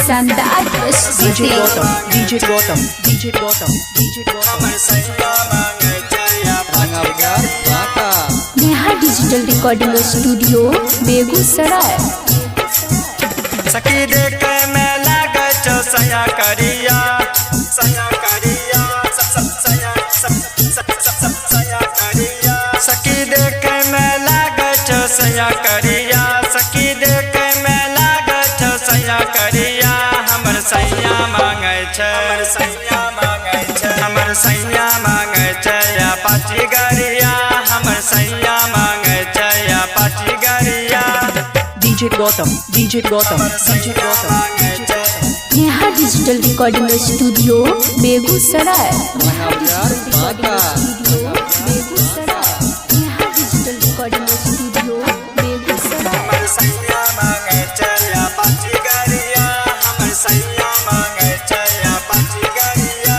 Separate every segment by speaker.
Speaker 1: शानदार
Speaker 2: DJ
Speaker 1: प्रस्तुति।
Speaker 2: Gautam, DJ Gautam, DJ Gautam, DJ Gautam.
Speaker 3: हमर सैया मांगे छै
Speaker 4: रंगा बाजार Banka.
Speaker 1: Neha digital recording studio Begusarai.
Speaker 3: सखी देखे में लागै छौ सया करिया, सया करिया, सया सया करिया। सखी देखे में लागै छौ सया करिया, सखी देखे में लागै छौ सया करिया। हमर सैया मांगै छै, हमर सैया मांगै छै, हमर सैया मांगै छै अपाची गाड़िया। हमर सैया मांगै छै अपाची गाड़िया।
Speaker 2: DJ Gautam, DJ Gautam, DJ Gautam.
Speaker 1: Neha digital recording studio Begusarai.
Speaker 4: Ranga Bazar Banka.
Speaker 1: Studio Begusarai. Neha digital recording studio Begusarai.
Speaker 3: हमर सैया मांगै छै अपाची गाड़िया, हमर सैया मांगै छै अपाची गाड़िया।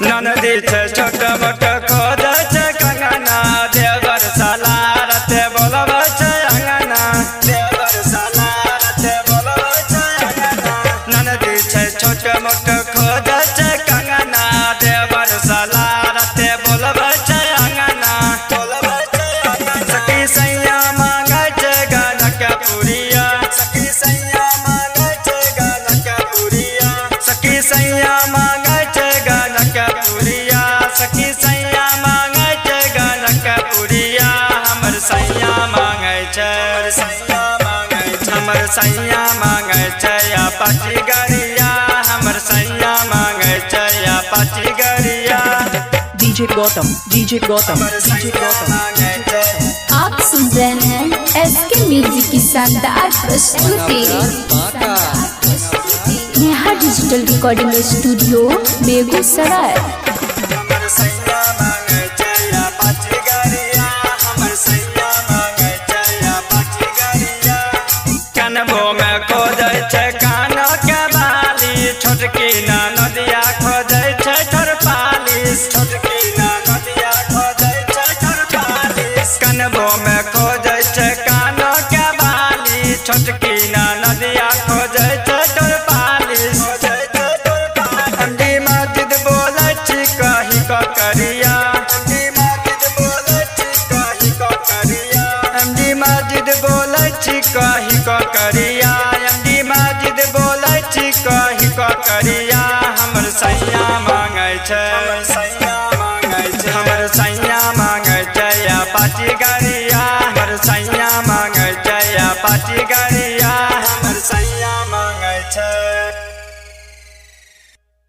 Speaker 3: ननदी छै छोट मोट खोजै छै कंगना, देवर साला रते बोलबै छै अंगना, देवर साला रते बोलबै छै अंगना। ननदी छै छोट मोट खोजै छै कंगना, देवर साला रते बोलबै छै अंगना, बोलबै छै अंगना। सखी सैया मांगै छै गाना के पुरिया, सखी सैया मांगै छै गाना के पुरिया, सखी सैया मांगै छै गाना के पुरिया, सखी सैया मांगै छै गाना के पुरिया। हमर सैया मांगै छै, हमर सैया मांगै छै, हमर सैया मांगै छै अपाची गाड़िया। हमर सैया मांगै छै अपाची गाड़िया।
Speaker 2: DJ Gautam, DJ Gautam,
Speaker 3: हमर
Speaker 2: DJ
Speaker 3: सैया
Speaker 2: Gautam.
Speaker 3: मांगै छै।
Speaker 1: आप सुन रहे हैं एसके म्यूजिक की शानदार प्रस्तुति।
Speaker 4: Ranga Bazar Banka.
Speaker 1: Neha digital recording studio Begusarai.
Speaker 3: हमर सैया मांगै छै अपाची गाड़िया, हमर सैया मांगै छै अपाची गाड़िया। कनबो में खोजै छै कान के बाली, छोटकी ना नदिया खोजै छै ठोरपालिस, छोटकी ना नदिया खोजै छै ठोरपालिस। कनबो में खोजै छै कान के बाली, छोटकी ना नदिया खोजै छै ठोरपालिस, खोजै छै ठोरपालिस। एमडी माजिद बोलै छी कही क करिया, एमडी माजिद बोलै छी कही क करिया, एमडी माजिद बोलै छी कही क करिया, एमडी माजिद बोलै छी कही क करिया। हमर सैया मांगै छै, हमर सैया मांगै छै, हमर सैया मांगै छै अपाची गाड़िया। हमर सैया मांगै छै अपाची गाड़िया।